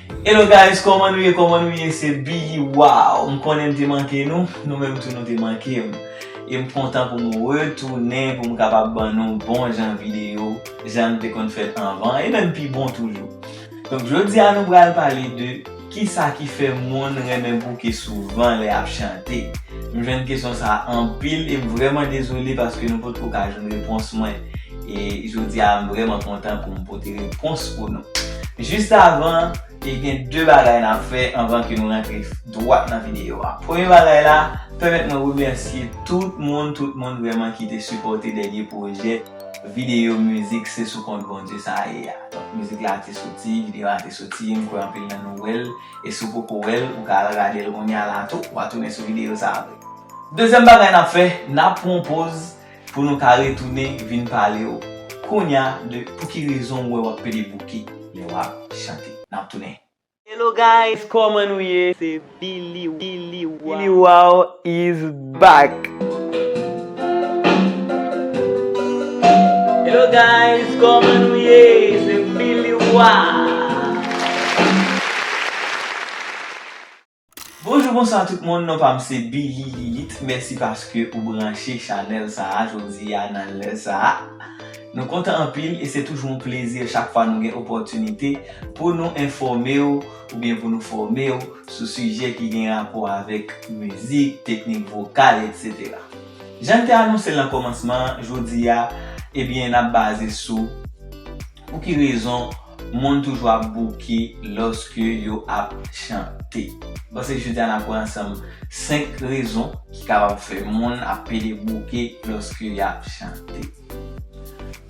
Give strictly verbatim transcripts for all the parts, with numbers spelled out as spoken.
Hello guys, kòman nou ye? Kòman nou ye? Se Billy Wow. M konnen m te manke nou, nou menm tou nou te manke m. E m kontan pou m retounen, pou m kapab ban nou bon jan videyo, jan m te konn fè l anvan, e menm pi bon toujou. Donk, jodi a nou pral pale de kisa ki fè moun renmen bouke souvan lè y ap chante. M jwenn kesyon sa a anpil e m vrèman dezole paske nou potko ka jwenn repons mwen. E jodi a, m vrèman kontan pou m pote repons pou nou. Jis avan, e gen de bagay n ap fè anvan ke nou rantre dwat nan videyo a. Premye bagay la, pèmèt mwen remèsye tout moun, tout moun vrèman ki te sipòte dènye pwojè videyo mizik Se Sou Kont Bondye Sa Ye a. Donk, mizik la te soti, videyo a te soti, m kwè anpil nan nou wè l. E si w poko wè l, ou ka al gade l kounye a la tou, w a tounen sou videyo sa a vre. Dezyèm bagay n ap fè, n ap pran yon poz pou nou ka retounen vin pale w kounye a de pou ki rezon w wè w ap pede bouke lè w ap chante. N ap tounen. Hello guys, kòman nou ye? Se Billy, Billy Wow. Billy Wow is back. Hello guys, kòman nou ye? Se Billy Wow. Bonjou, bonswa tout moun, non pa m se Billy Lilith. Mèsi paske ou branche chanèl sa a jodi a nan lè sa a. Nou kontan anpil e se toujou yon plezi chak fwa nou gen opòtinite pou nou enfòme w oubyen pou nou fòme w sou sijè ki gen rapò avèk mizik, teknik vokal, etsetera. Jan n te anonse l nan kòmansman an, jodi a, ebyen, n ap baze sou pou ki rezon moun toujou ap bouke lòske yo ap chante. M panse jodi a n ap wè ansanm senk rezon ki kapab fè moun ap pede bouke lòske y ap chante.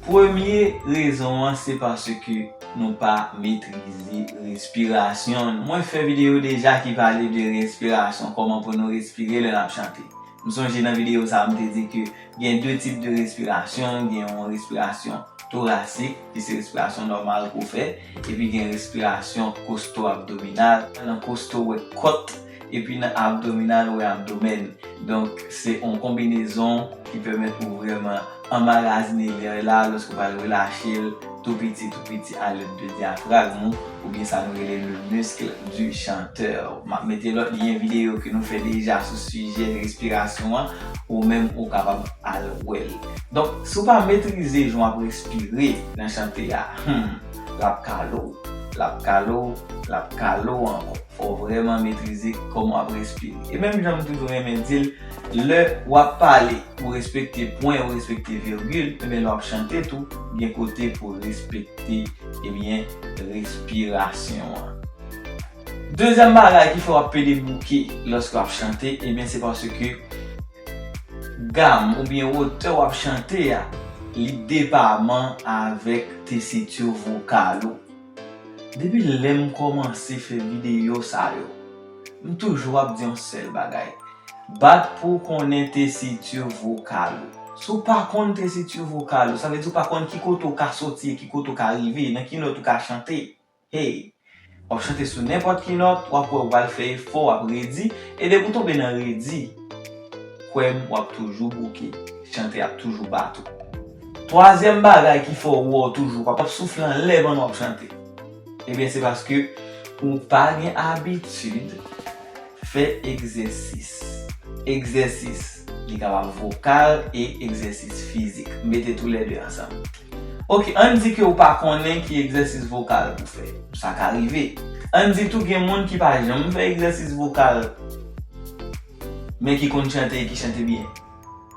Premye rezon an, se paske nou pa metrize respirasyon n. Mwen fè videyo deja ki pale de respirasyon, kòman pou nou respire lè n ap chante. M sonje nan videyo sa a, m te di ke gen de tip de respirasyon, gen yon respirasyon torasik, ki se respirasyon nòmal ke w fè, epi gen respirasyon kosto-abdominal. Nan kosto, w wè kòt, epi nan abdominal, w wè abdomèn. Donk, se yon konbinezon ki pèmèt ou vrèman anmagazine lè la, lòske w pral relache l tou piti, tou piti, a lèd de dyafragm ou, oubyen sa nou rele le muscle du chanteur. M ap mete lòt lyen videyo ke nou fè deja sou sijè respirasyon an, ou menm ou kapab al wè l. Donk, si w pa metrize jan w ap respire nan chante a, hmm, l ap kale w, l ap kale w, l ap kale w ankò. Fò w vrèman metrize kòman w ap respire. E menm jan m toujou renmen di l, lè w ap pale, ou respekte pwen, ou respekte vigil, ebyen lè w ap chante tou, gen kote pou w respekte, ebyen, respirasyon an. Dezyèm bagay ki fè w ap pede bouke lòske w ap chante, ebyen, se paske gam oubyen wotè w ap chante a, li depaman avèk tesiti vokal ou. Depi lè m kòmanse fè videyo sa yo, m toujou ap di yon sèl bagay. Bat pou w konnen tesiti vokal ou. Si w pa konn tesiti vokal ou, sa vle di w pa konn ki kote w ka soti e ki kote w ka rive, nan ki nòt ou ka chante. Hey! W ap chante sou nenpòt ki nòt, w ap wè w pral fè efò, w ap redi, e depi w tonbe nan redi, kwè m, w ap toujou bouke. Chante ap toujou bat ou. Twazyèm bagay ki fè w wè w toujou ap, ap soufle anlè pandan w ap chante, ebyen, se paske ou pa gen abitid fè egzèsis. Egzèsis, li kapab vokal e egzèsis fizik. Mete toulède ansanm. Oke, ann di ke w pa konnen ki egzèsis vokal pou fè. Sa ka rive. Ann di tou gen moun ki pa janm fè egzèsis vokal, men ki konn chante e ki chante byen.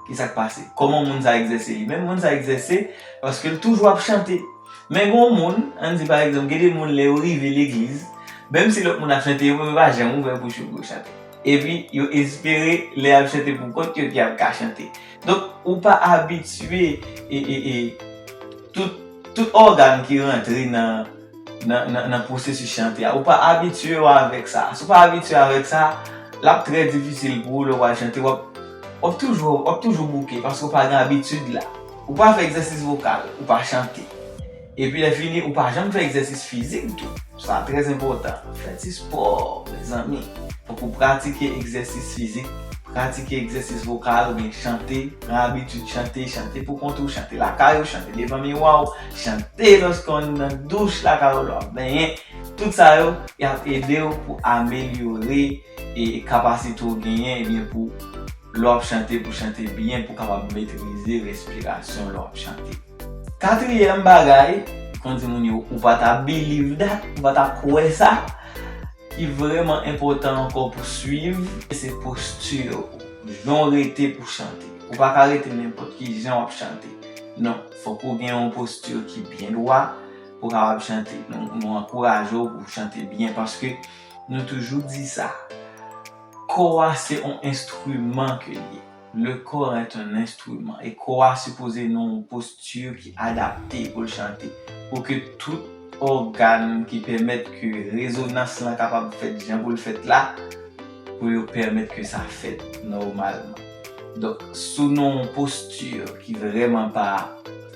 Ki sa k pase? Kòman moun sa egzèse li menm? Moun sa egzèse paske l toujou ap chante. Men gen yon moun, ann di pa egzanp, gen de moun lè yo rive legliz, menm si lòt moun ap chante, yo menm yo pa janm ouvè bouch yo pou yo chante. Epi yo espere lè y ap chante pou kont yo ki ap ka chante. Donk, ou pa abitye e, e, e, tout, tout ògàn ki rantre nan, nan, nan, nan pwosesis chante a. Ou pa abitye w avèk sa. Si w pa abitye avèk sa, l ap trè difisil pou ou lè w pral chante. W ap, w ap toujou, w ap toujou bouke paske w pa gen abitid la. Ou pa fè egzèsis vokal, ou pa chante. Epi lè fini, ou pa janm fè egzèsis fizik tou. Sa trè enpòtan. Fè ti spò, mezanmi. Fòk ou pratike egzèsis fizik, pratike egzèsis vokal oubyen chante, pran abitid chante, chante pou kont ou, chante lakay ou, chante devan miwa w, chante lòske w nan douch lakay ou lè w ap benyen. Tout sa yo, y ap ede w pou amelyore e kapasite w genyen, ebyen, pou lè w ap chante, pou chante byen, pou kapab metrize respirasyon lè w ap chante. Katriyèm bagay, kon di moun yo, ou pa ta believe that, ou pa ta kwè sa, ki vrèman enpòtan ankò pou swiv, se posti w. Jan w rete pou chante. Ou pa ka rete nenpòt ki jan w ap chante. Non, fòk ou gen yon posti ki byen dwa pou w kapab chante. Nou, nou ankouraje w pou w chante byen paske nou toujou di sa. Kò a se yon enstriman ke l ye. Le corps est un instrument. E kò a sipoze nan yon posti ki adapte pou l chante. Pou ke tout ògàn ki pèmèt ke rezonans lan kapab fèt jan pou l fèt la, pou yo pèmèt ke sa fèt nòmalman. Donk, si w nan yon posti ki vrèman pa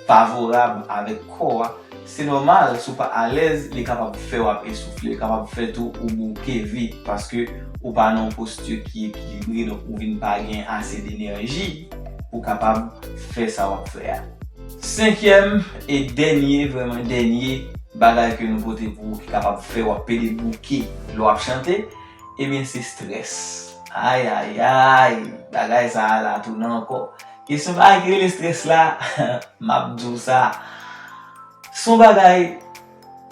favorab avèk kò a, se nòmal, si w pa alèz, li kapab fè w ap esoufle, li kapab fè tou ou bouke vit, paske ou pa nan yon posti ki ekilibre, donk ou vin pa gen ase denèji pou kapab fè sa w ap fè a. Senkyèm e dènye, vrèman dènye bagay ke nou pote pou ou ki kapab fè w ap pede bouke lè w ap chante, ebyen se strès. Ayayay, bagay sa a la tounen ankò. Kesyon bagay ki rele strès la, m ap di w sa. Se yon bagay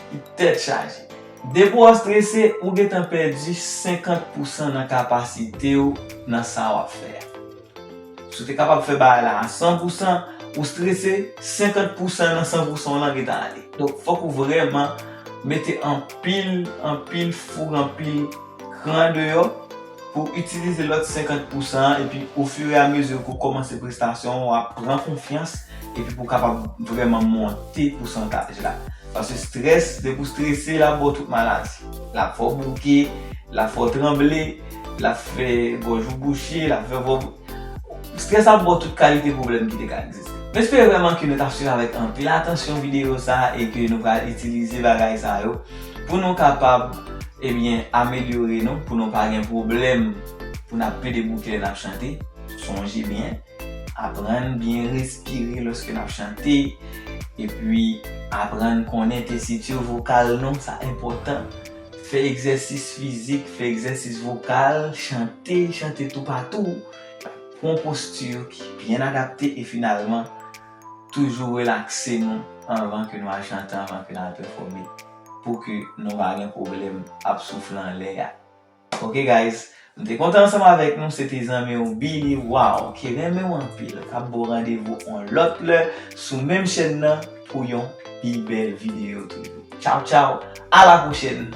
ki tèt chaje. Depi w strese, ou gentan pèdi senkant pousan nan kapasite w nan sa w ap fè a. Si w te kapab fè bagay la a san pousan, ou strese, senkant pousan nan san pousan w lan gentan ale. Donk, fòk ou vrèman mete anpil, anpil foug, anpil kran deyò pou w itilize lòt senkant pousan an, epi ofiramezi ke w kòmanse prestasyon an, w ap pran konfyans, epi pou w kapab vrèman monte pousantaj la. Paske strès, depi w strese, l ap ba w tout maladi. L ap fè w bouke, l ap fè w tranble, l ap fè gòj ou bouche, l ap fè vò. Strès ap ba w tout kalite pwoblèm ki te ka egziste. M espere vrèman ke nou t ap swiv avèk anpil atansyon videyo sa a e ke nou pral itilize bagay sa yo pou nou kapab, ebyen, amelyore nou, pou nou pa gen pwoblèm pou n ap pede bouke lè n ap chante. Sonje byen, aprann byen respire lòske n ap chante, epi aprann konnen tesitur vokal nou, sa enpòtan. Fè egzèsis fizik, fè egzèsis vokal, chante, chante toupatou. Pran yon posti ki byen adapte e finalman, toujou relakse nou anvan ke nou al chante, anvan ke n al pèfòme, pou ke nou pa gen pwoblèm ap soufle anlè a. Ok, guys, m te kontan ansanm avèk nou, se te zanmi w Billy Wow, ki renmen w anpil, k ap ba w randevou yon lòt lè sou menm chèn nan pou yon pi bèl videyo toujou. Tchaw, tchaw, a la pwochèn!